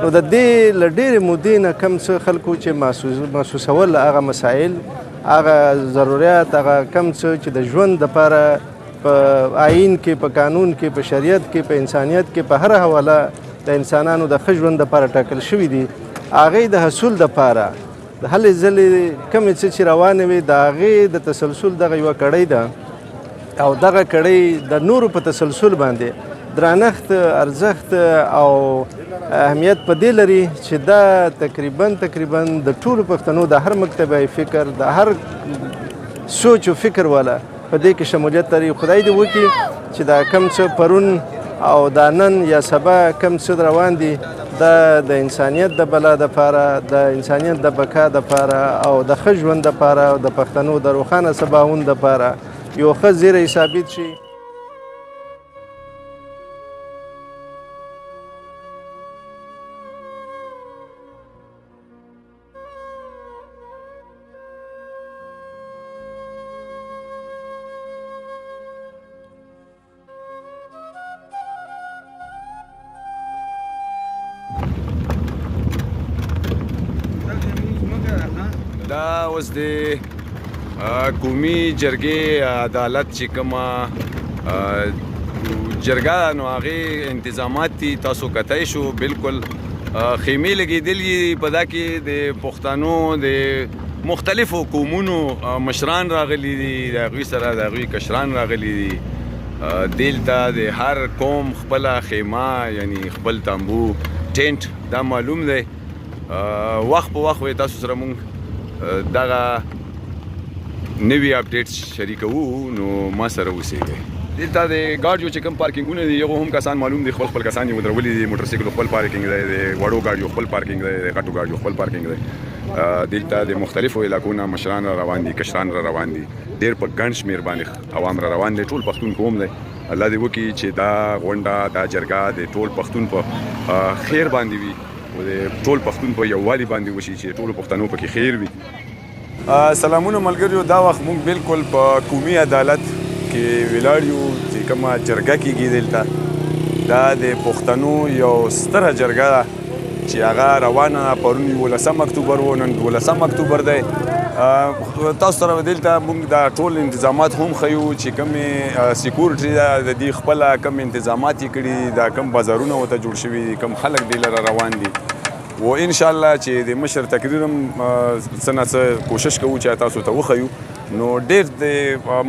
نو د دې له ډېرې مودې نه کم څه خلکو چې محسوسول هغه مسایل، هغه ضروریات، هغه کم څه چې د ژوند دپاره په آیین کې، په قانون کې، په شریعت کې، په انسانیت کې، په هره حواله د انسانانو د ښه ژوند دپاره ټاکل شوي دي، هغې د حصول دپاره د هلې ځلې کمې څه چې روانې وې د هغې د تسلسل دغه یوه کړۍ ده او دغه کړۍ د نورو په تسلسل باندې درنښت، ارزښت او اهمیت په دې لري چې دا تقریبا د ټولو پښتنو د هر مکتبه فکر، د هر سوچ او فکر والا په دې کې شمولیت لري. خدای دې وکړي چې دا کم څه پرون او دا نن یا سبا کم څه روان دي دا د انسانیت د بلا دپاره، د انسانیت د بقا دپاره او د ښه ژوند دپاره او د پښتنو د روښانه سباوون دپاره یو ښه زیری ثابت شي. دا اوس د قومي جرګې عدالت چې کومه جرګه ده نو هغې انتظامات دي، تاسو کتای شو. بالکل خیمې لګېدلي دي، په دا کې د پښتنو د مختلفو قومونو مشران راغلي دي، د هغوی سره د هغوی کشران راغلي دي. دلته د هر قوم خپله خیمه یعنی خپل تمبو ټینټ دا معلوم دی. وخت په وخت وې تاسو سره مونږ دغه نوي اپډیټس شریکوو، نو ما سره اوسېږئ. دلته د ګاډیو چې کوم پارکینګونه دي هغو هم کسان معلوم دي، خپل خپل کسان یې ودرولي دي. موټرسایکلو خپل پارکینګ دی، د وړو ګاډیو خپل پارکینګ دی، د غټو ګاډیو خپل پارکینګ دی. دلته د مختلفو علاقو نه مشران را روان دي، کشران را روان دي، ډېر په ګڼ شمېر باندې عوام را روان دي. ټول پښتون قوم دی. الله دې وکړي چې دا غونډه، دا جرګه د ټول پښتون په خیر باندې وي او د ټول پښتون په یووالي باندې وشي چې ټولو پښتنو پکې خیر وي. سلامونه ملګریو، دا وخت موږ بالکل په قومي عدالت کې ولاړ یو چې کومه جرګه کیږي دلته. دا د پښتنو یو ستره جرګه ده چې هغه روانه ده. پرون 11 اکتوبر و، نن 12 اکتوبر دی. تاسو سره دلته موږ دا ټول انتظامات هم ښیو چې کومې سکیورټي ده د دې خپله کوم انتظامات یې کړي، دا کوم بازارونه ورته جوړ شوي دي، کوم خلک دې لره روان دي. و ان شاء الله چې د مشر تقریر هم څه نه څه کوشش کوو چې تاسو ته وښیو. نو ډېر د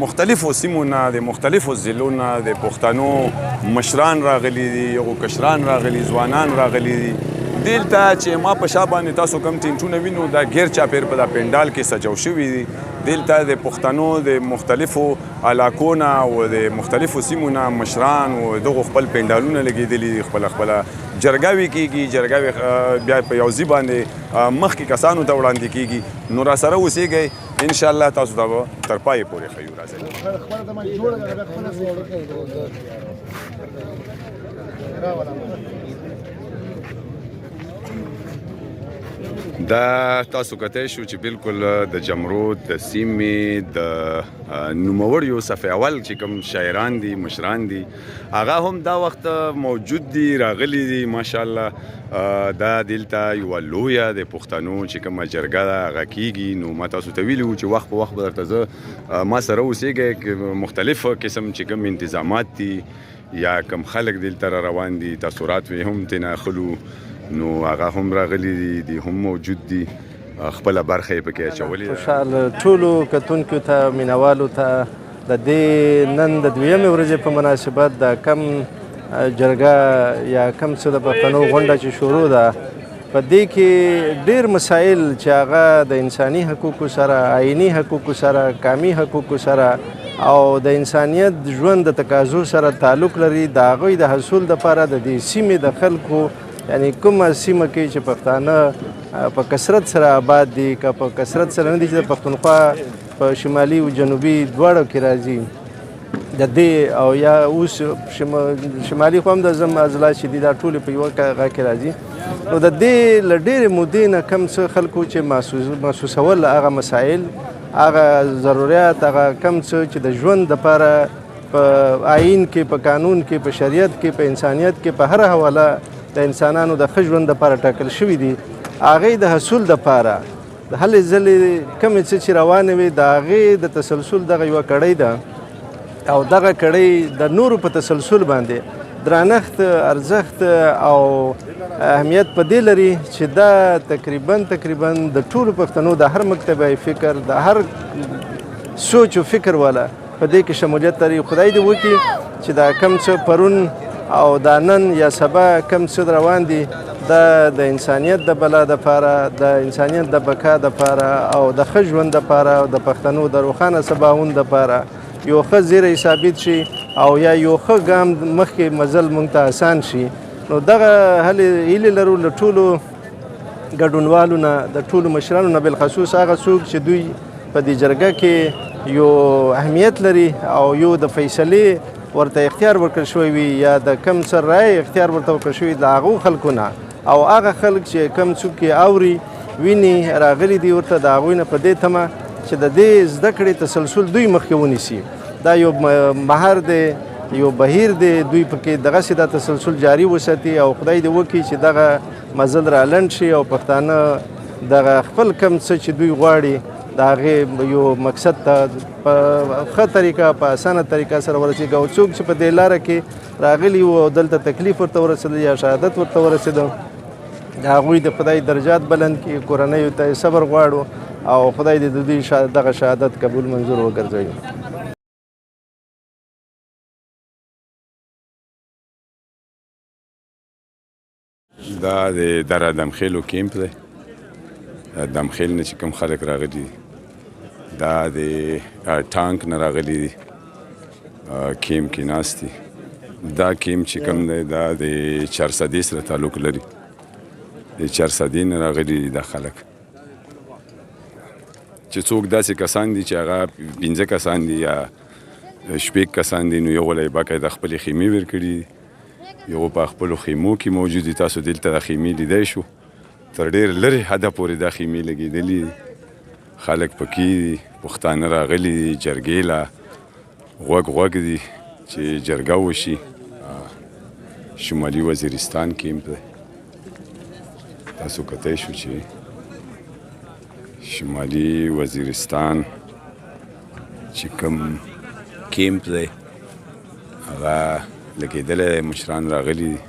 مختلفو سیمو نه، د مختلفو ضلعو نه د پښتنو مشران راغلي دي، هغو کشران راغلي، ځوانان راغلي دي. دلته چې ما په شا باندې تاسو کوم ټینټونه وینو دا ګیر چاپېر په دا پنډال کې سجاو شوي دي. دلته د پښتنو د مختلفو علاقو نه او د مختلفو سیمو نه مشران او دغو خپل پنډالونه لګېدلي دي، خپله خپله جرګاوې کېږي، جرګاوې بیا په یو ځای باندې مخکې کسانو ته وړاندې کېږي. نو را سره اوسېږئ، ان شاء الله تاسو ته به تر پایې پورې ښیو. راځئ. دا تاسو کتای شو چې بالکل د جمرود د سیمې د نوموړیو صف اول چې کوم شاعران دي، مشران دي، هغه هم دا وخت موجود دي، راغلي دي. ماشاءالله دا دلته یوه لویه د پښتنو چې کومه جرګه ده هغه کیږي. نو ما تاسو ته ویلي وو چې وخت په وخت به درته زه ما سره اوسېږئ. مختلف قسم چې کوم انتظامات دي یا کوم خلک دلته را روان دي، تاثرات وې هم ترېنه اخلو. نو هغه هم راغلي دي، دي هم موجود دي، خپله برخه یې پکې اچولې ده. خوشحال ټولو کتونکو ته، مینوالو ته د دې نن د دویمې ورځې په مناسبت د کم جرګه یا کم څه د پښتنو غونډه چې شروع ده، په دې کې ډېر مسایل چې هغه د انساني حقوقو سره، آییني حقوقو سره، قامي حقوقو سره او د انسانیت ژوند د تقاضو سره تعلق لري، د هغوی د حصول دپاره د دې سیمې د خلکو، یعنی کومه سیمه کې چې پښتانه په کثرت سره آباد دي که په کثرت سره نه دي، چې د پښتونخوا په شمالي او جنوبي دواړو کې راځي د دې، او یا اوس شمالي خو هم د زم اضلاع چې دي دا ټولې په یوه هغه کې راځي. نو د دې له ډېرې مودې نه کم څه خلکو چې محسوسول هغه مسایل، هغه ضروریات، هغه کم څه چې د ژوند دپاره په آیین کې، په قانون کې، په شریعت کې، په انسانیت کې، په هره حواله د انسانانو د ښه ژوند لپاره ټاکل شوي دي، هغې د حصول دپاره د هلې ځلې کومې څه چې روانې وي د هغې د تسلسل دغه یوه کړۍ ده او دغه کړۍ د نورو په تسلسل باندې درنښت، ارزښت او اهمیت په دې لري چې دا تقریبا د ټولو پښتنو د هر مکتبه فکر، د هر سوچ او فکر والا په دې کې شمولیت لري. خدای دې وکړي چې دا کم څه پرون او دا نن یا سبا کم څه روان دي دا د انسانیت د بلا دپاره، د انسانیت د بقا دپاره او د ښه ژوند دپاره او د پښتنو د روښانه سباوون دپاره یو ښه زیری ثابت شي او یا یو ښه ګام مخکې مزل موږ ته اسان شي. نو دغه هلې هیلې لرو له ټولو ګډونوالو نه، د ټولو مشرانو نه، بالخصوص هغه څوک چې دوی په دې جرګه کې یو اهمیت لري او یو د فیصلې ورته اختیار ورکړل شوی وي یا د کم څه رای اختیار ورته ورکړل شوی د هغو خلکو نه، او هغه خلک چې کم څوک یې اوري ویني راغلي دي ورته د هغوی نه په دې تمه چې د دې زده کړې تسلسل دوی مخکې ونیسي. دا یو مهر دی، یو بهیر دی، دوی پکې دغسې دا تسلسل جاري وساتي او خدای دې وکړي چې دغه مزل را لنډ شي او پښتانه دغه خپل کم څه چې دوی غواړي د هغې یو مقصد ته په ښه طریقه، په اسانه طریقه سره ورسېږي. او څوک چې په دې لاره کې راغلي وو او دلته تکلیف ورته ورسېده یا شهادت ورته ورسېده، د هغوی د خدای درجات بلند کړي، کورنیو ته یې صبر غواړو او خدای دې د دوی دغه شهادت قبول منظور وګرځوي. دا د دره دمخېلو کیمپ دی. دمخېل نه چې کوم خلک راغلي دي، دا د ټانک نه راغلي دي، کیمپ کې ناست دي. دا کیمپ چې کوم دی دا د چارسدې سره تعلق لري، د چارسدې نه راغلي دي دا خلک. چې څوک داسې کسان دي چې هغه 5 کسان دي یا 6 کسان دي، نو یو له یې باقاعده خپلې خیمې ورکړي دي، یو په خپلو خیمو کې موجود دي. تاسو دلته د خیمې لیدای شو، تر ډېر لرې حده پورې دا خیمې لګېدلي دي، خلک پکې دي، پښتانه راغلي دي، جرګې له غوږ غوږ دي چې جرګه وشي. شمالي وزیرستان کیمپ دی، تاسو کتی شو چې شمالي وزیرستان چې کوم کیمپ دی هغه لګېدلی دی، مشران راغلي دي.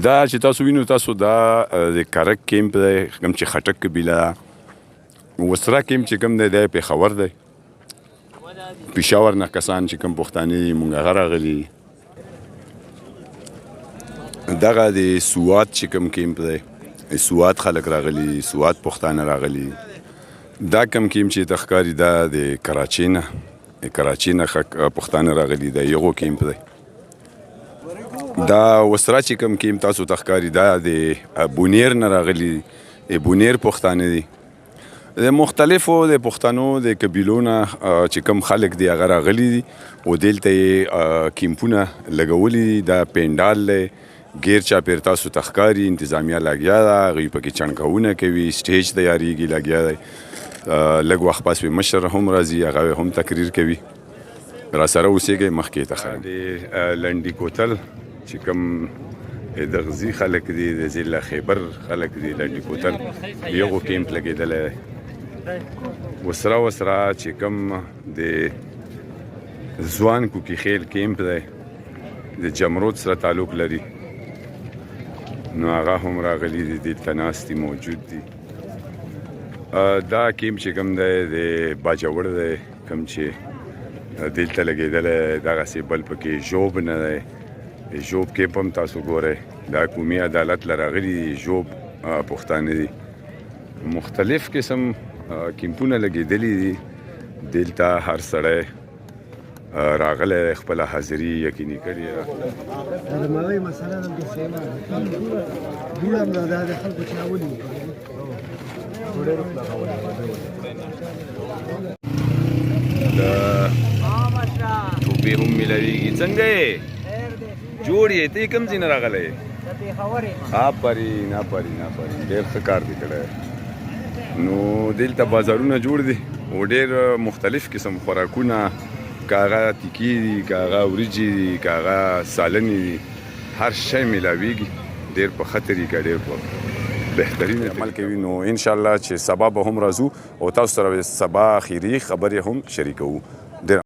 دا چې تاسو وینو، تاسو دا د کرک کیمپ دی، کوم چې خټک قبیله ده. وسره کیمپ چې کوم دی دی پېښور دی، پېښور نه کسان چې کوم پښتانه دي مونږ هغه راغلي. دغه د سوات چې کوم کیمپ دی، سوات خلک راغلي، سوات پښتانه راغلي. دا کوم کیمپ چې ته ښکاري دا د کراچۍ نه، د کراچۍ نه پښتانه راغلي، دا یغو کیمپ دی. دا وسره چې کوم کیمپ تاسو ته ښکاري دا د بونیر نه راغلي، د بونیر پښتانه دي. د مختلفو د پښتنو د قبیلو نه چې کوم خلک دي هغه راغلي دي او دلته یې کیمپونه لګولي دي. دا پنډال دی، ګیر چاپېر تاسو ته ښکاري، انتظامیه لګیا ده، هغوی پکې چڼکونه کوي، سټیج تیاریږي لګیا دی. لږ وخت پس به مشر هم راځي، هغه هم تقریر کوي. را سره اوسېږئ، مخکې ته ښایم. د لنډي کوتل چې کوم د غزي خلک دي، د ضلع خیبر خلک دي، لنډي کوتل یغو کیمپ لګېدلی دی. وسره وسره چې کوم د ځوان کوکي خیل کیمپ دی، د جمرود سره تعلق لري، نو هغه هم راغلي دي، دلته ناست دي، موجود دي. دا کیمپ چې کوم دی د باجوړ دی، کوم چې دلته لګېدلی دی. دغسې بل پکې ژوب نه دی، ژوب کیمپ هم تاسو ګورئ، دا قومي عدالت له راغلي دي، ژوب پښتانه دي. مختلف قسم کیمپونه لګېدلي دي دلته. هر سړی راغلی دی، خپله حاضري یقیني کړې ده. د ماوي مسله دلته سیمه دوړه هم ده، دا د خلکو چې راولي. د ټوپې هم میلاویږي. څنګه یې؟ جوړ یې؟ ته کوم ځای نه راغلی یې؟ آفرین آفرین آفرین، ډېر ښه کار دې کړی. نو دلته بازارونه جوړ دي او ډېر مختلف قسم خوراکونه، که هغه تیکې دي، که هغه وریجې دي، که هغه سالنې دي، هر شی ملاویږي، ډیر په ښه طریقه، ډیر په بهترین عمل کوي. نو ان شاء الله چې سبا به هم راځو او تاسو سره سبا اخیری خبرې هم شریکوو.